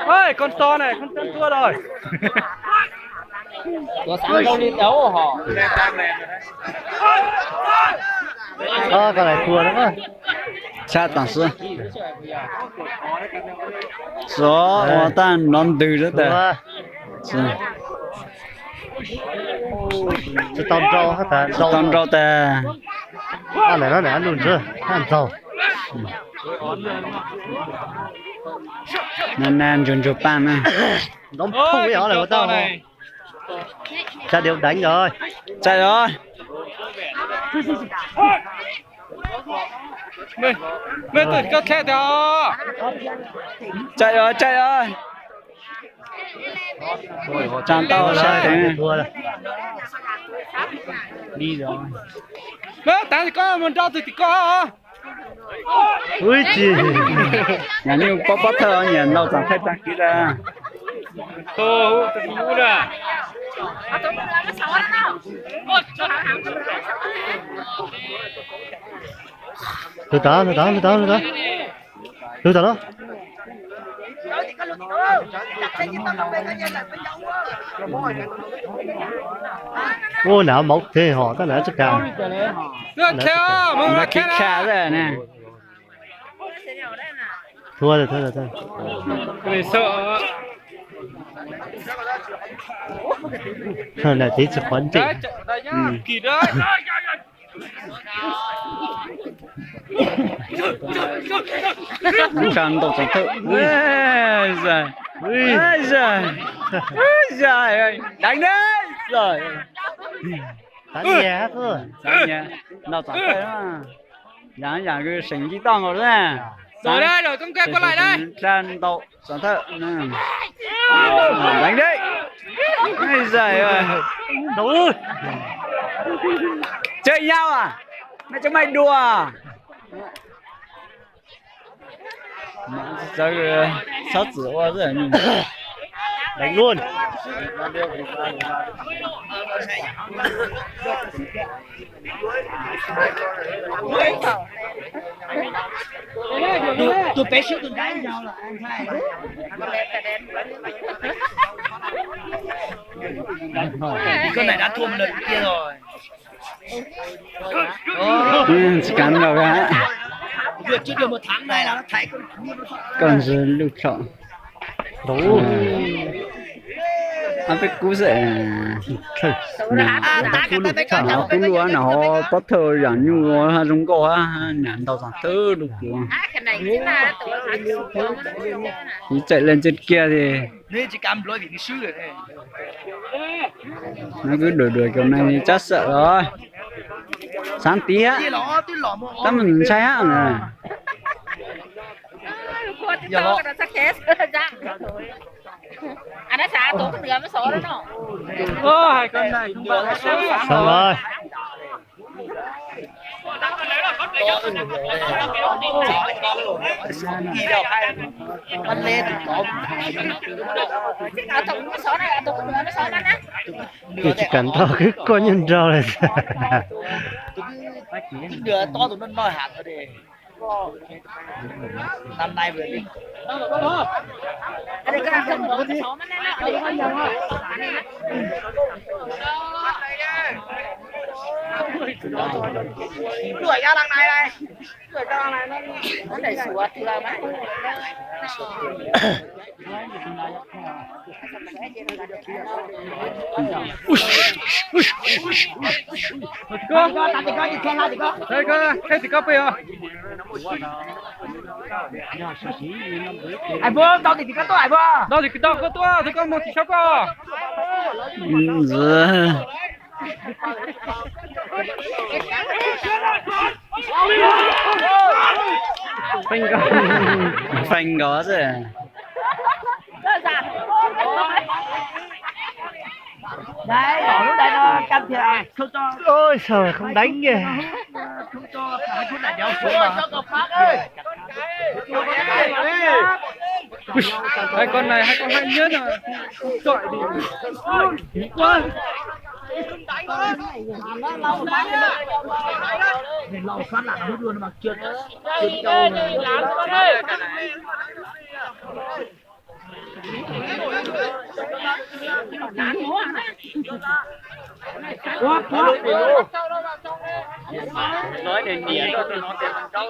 Ê, con to này, con to tua rồi. Tua sáng đâu đi đấu hả? Ơ, con này thua lắm á. Sab tam sim. Xov ua tag nrov ntws lawm tas. Tsis tau nrau tas. Tsis tau nrau tas. Ntawm no na, lub ntswg haj ntxaug. Na na ntsuag ntsuag paj na. Nrov phooj ib hov lawm ua tau. Tsa diav đánh rồi. Tsa rồi. Mej twb koj tshaj tiag. Tsa rồi, tsa rồi. Tsa ntau sab. Mej tav tim koj mus nrau tim koj. Ub, tsis. Nyias nyuj pob pob thawj, nyias ntaus txav thawj tag kis tas. Lwg tod, lwg tod, lwg tod, lwg tod. Lwg tod los. Ua, nag mov thiab hos tab nag tsis kam. Thua, thua, thua. Nag tib tsis qhuav ntsej. Ntaus txav thawj. Zais, zais, zais, đánh đấy. Rồi. Ntaus txav thawj. Yam yam seem nci toj nkaus na. Rồi đây, rồi, công khai quay lại đây. Ntaus txav thawj. Đánh đấy. Zais. Ntaus. Chơi nhau à? Mày cho mày đùa à? Txawv, txhob txwm ua xwb. Đánh luôn. Tus pem siab tus nrab yau lawm. Koj nai dab thua lawm tiag rồi. Tsis kam nrau. Koj ntxwg lub tshom. Ab peb kub xwb. Kub lub no ho pob thawj yam nyuj zoo nkauj, nyiam ntaus txav thawj lub kuv. Ib txawm leej twg kiag ces no kwv duav duav cov no tsab xawm los. Xav tias tab mas ntshai hab na. Xav los. Ces tsis kam nrau, kwv kuaj nyuag nrau li. Ntau tim koj tuaj, ntau tim koj tuaj, koj mus tsis tshua koj. Feeb nkaus xwb. Ôi, sao không đánh kìa. Hai con này, hai con hay nhất rồi. Chọi đi. Quá. Nói nền nhiệt cho tụi nó thêm thành công.